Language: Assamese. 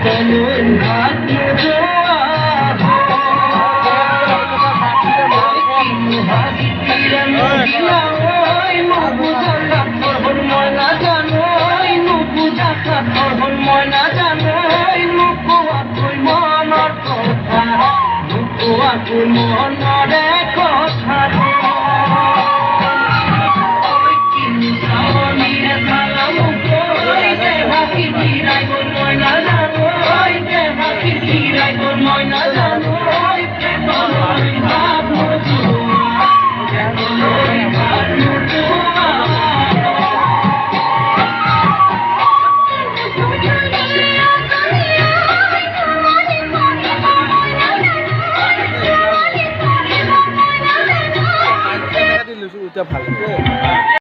পেটলৈ ভাত নোযোৱা। নুবুজা কাঠৰ মই নাজানো, নুবুজা কাঠৰ মই নাজানো। নোকোৱাকৈ মনৰ কথা, নোকোৱাকৈ মনৰে কথা। মই নাজানো, মই নাজানো। ভাত নোযোৱা, ভাত নোযোৱা। এতিয়া ভাল।